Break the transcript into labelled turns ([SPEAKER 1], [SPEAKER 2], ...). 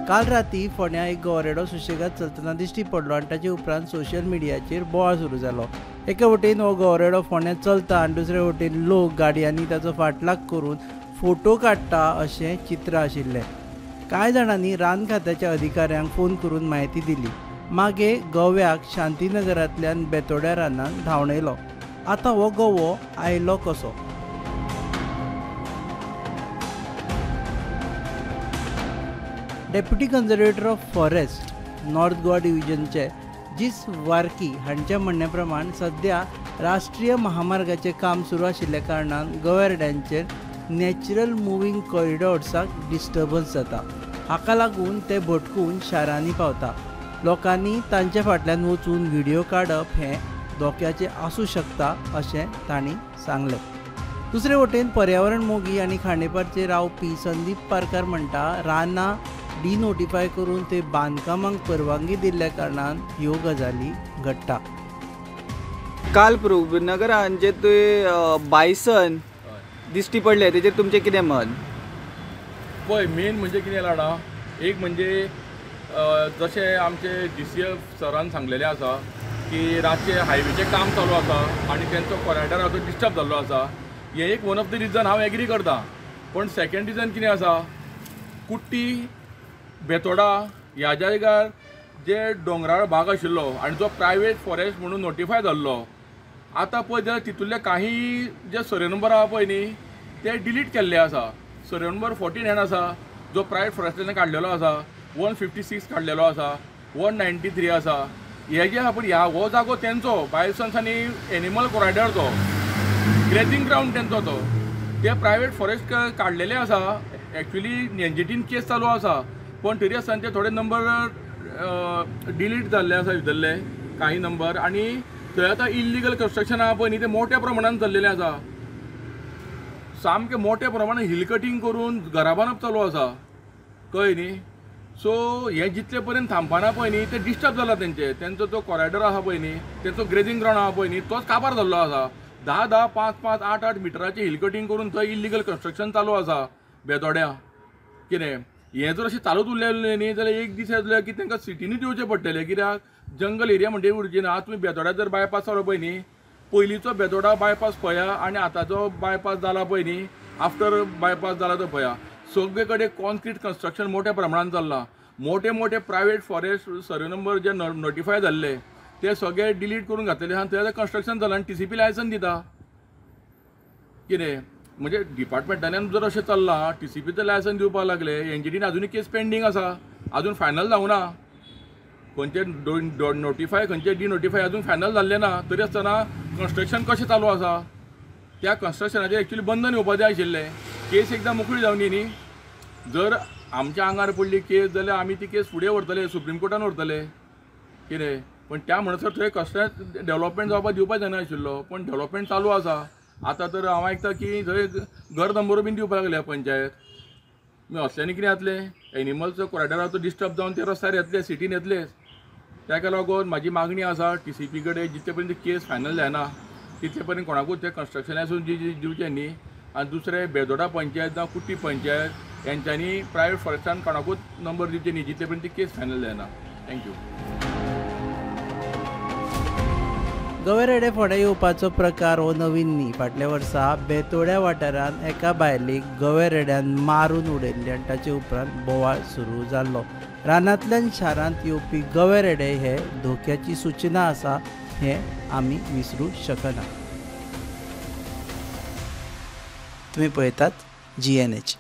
[SPEAKER 1] काल राती फोंड्या एक गवरेडो सुशेगाद चलतना दिश्टी पडलो आनी ताचे उपरांत सोशल मिडियाचेर बोवाळ सुरू जालो. एके वटेन हो गवरेडो फोंड्या चलता आनी दुसरे वटेन लोक गाडयांनी ताचो फाटलाग करून फोटो काडटा अशें चित्र आशिल्लें. कांय जाणांनी रान खात्याच्या अधिकाऱ्यांक फोन करून म्हायती दिली. मागीर गव्याक शांतीनगरांतल्यान बेतोड्या रानांत धांवडयलो. आतां हो गवो आयलो कसो? Deputy conservator of forest north Goa डिव्हिजनचे जीस वार्की हांच्या म्हणण्या प्रमाण सध्या राष्ट्रीय महामार्गाचें काम सुरू आशिल्ल्या कारणान गवेरेड्यांचेर नॅचरल मुव्हींग कॉरिडॉर्साक डिस्टर्बन्स जाता. हाका लागून ते भटकून शारांनी पावता. लोकांनी तांच्या फाटल्यान वचून व्हिडियो काडप हें धोक्याचें आसूं शकता अशें तांणी सांगलें. दुसरे वटेन पर्यावरण मोगी आनी खांडेपारचे रावपी संदीप पारकार म्हणटा, रानां डिनोटिफाय करून ते बांदकामांक परवानगी दिल्ल्या कारणान ह्यो गजाली घडटा.
[SPEAKER 2] काल प्रभुनगरान जे तुवें बायसन दिश्टी पडले तेजेर तुमचें कितें मत?
[SPEAKER 3] पळय, मेन म्हणजे कितें जाणा, एक म्हणजे जशें आमचे DCF सरान सांगलेलें आसा की रातचें हायवेचें काम चालू आसा आनी तेंचो कॉरिडॉर आसा तो डिस्टर्ब जाल्लो आसा. हें एक वन ऑफ the reason हांव एग्री करता. पण सेकेंड रिजन कितें आसा, कुट्टी बेतोडा ह्या जाग्यार जे दोंगराळ भाग आशिल्लो आनी जो प्रायवेट फॉरेस्ट म्हणून नोटिफाय जाल्लो, आतां पळय जाल्यार तितूंतले काही जे सर्वे नंबर आहा पळय न्ही ते डिलीट केल्ले आसा. सर्वे नंबर 14 आसा जो प्रायवेट फॉरेस्टान काडलेलो आसा, 156 काडलेलो आसा, 193 आसा. हे जे आहा पळय ह्या हो जागो तेंचो बायसन्स आनी एनिमल कॉरिडॉर तो ग्रेजिंग ग्रावंड तेंचो तो ते प्रायवेट फॉरेस्ट काडलेले आसा. एक्चुली NGTन केस चालू आसा, पण तरी आसतना ते थोडे नंबर डिलीट जाल्ले आसा भितरले काही नंबर. आनी थंय आतां इल्लिगल कन्स्ट्रक्शन आहा पळय न्ही ते मोठ्या प्रमाणान चल्लेलें आसा. सामकें मोठ्या प्रमाणान हिल कटींग करून घरां बांदप चालू आसा, कळ्ळें न्ही. सो हें जितले पर्यंत थांबपाना पळय न्ही ते डिस्टर्ब जाला तेंचे, तेंचो जो कॉरिडॉर आहा पळय न्ही, तेंचो ग्रेजिंग ग्रावंड आहा पळय न्ही तोच काबार जाल्लो आसा. 10 10 5 5 8 8 मिटराचें हिल कटींग करून थंय इल्लिगल कन्स्ट्रक्शन चालू आसा बेतोड्या. कितें हें जर अशें चालूच उरलें न्ही जाल्यार एक दीस येतलो की तांकां सिटीनूच येवचें पडटलें. कित्याक जंगल एरिया म्हणटे उरची ना. तुमी बेतोड्या जर बायपास जालो पळय न्ही, पयलींचो बेतोडा बायपास पळया आनी आतांचो बायपास जाला पळय न्ही, आफ्टर बायपास जाला तो पळया, सगळे कडेन कॉन्क्रीट कन्स्ट्रक्शन मोठ्या प्रमाणान चल्लां. मोठे मोठे प्रायवेट फॉरेस्ट सर्वे नंबर जे नोटिफाय जाल्ले ते सगळे डिलीट करून घातलेले आसा. थंय आतां कन्स्ट्रक्शन जालां आनी TCP licence दिता. कितें म्हणजे डिपार्टमेंटान जर अशें चल्लां, TCPचें लायसन दिवपाक लागले, NGTन आजुनूय केस पेंडींग आसा, आजून फायनल जावना, खंयचे नोटिफाय खंयचे डिनोटिफाय आजून फायनल जाल्लें ना, तरी आसतना कन्स्ट्रक्शन कशें चालू आसा त्या कन्स्ट्रक्शनाचेर एक्चुली बंधन येवपा जाय आशिल्लें. केस एकदां मोकळी जावनी न्ही, जर आमच्या आंगार पडली केस जाल्यार आमी ती केस फुडें व्हरतले, सुप्रीम कोर्टान व्हरतले. कितें पण त्या म्हणसर थंय कसलेंच डेवलपमेंट जावपाक दिवपाक जायना आशिल्लो, पण डेवलपमेंट चालू आसा. आतां तर हांव आयकता की थंय घर नंबरूय बीन दिवपाक लागल्या पंचायत. मागीर असल्यांनी कितें जातलें, एनिमल्सचो कॉरिडॉर तो डिस्टर्ब जावन ते रस्त्यार येतले, सिटीन येतलेच. ताका लागून म्हाजी मागणी आसा TCP कडेन जितले पर्यंत केस फायनल जायना तितले पर्यंत कोणाकूच ते कन्स्ट्रक्शन लायसन दिवचें न्ही. आनी दुसरें बेतोडा पंचायत जावं कुट्टी पंचायत हेंच्यांनी प्रायवेट फॉरेस्टान कोणाकूच नंबर दिवचे न्ही जितले पर्यंत केस फायनल जायना. Thank you.
[SPEAKER 1] गवेरेडे फोंड्या येवपाचो प्रकार हो नवीन न्ही. फाटल्या वर्सा बेतोड्या वाठारांत एका बायलेक गवेरेड्यान मारून उडयल्ली आनी ताचे उपरांत बोवाळ सुरू जाल्लो. रानांतल्यान शारांत येवपी गवेरेडे हे धोक्याची सूचना आसा हें आमी विसरूं शकना. तुमी पळयतात GNH.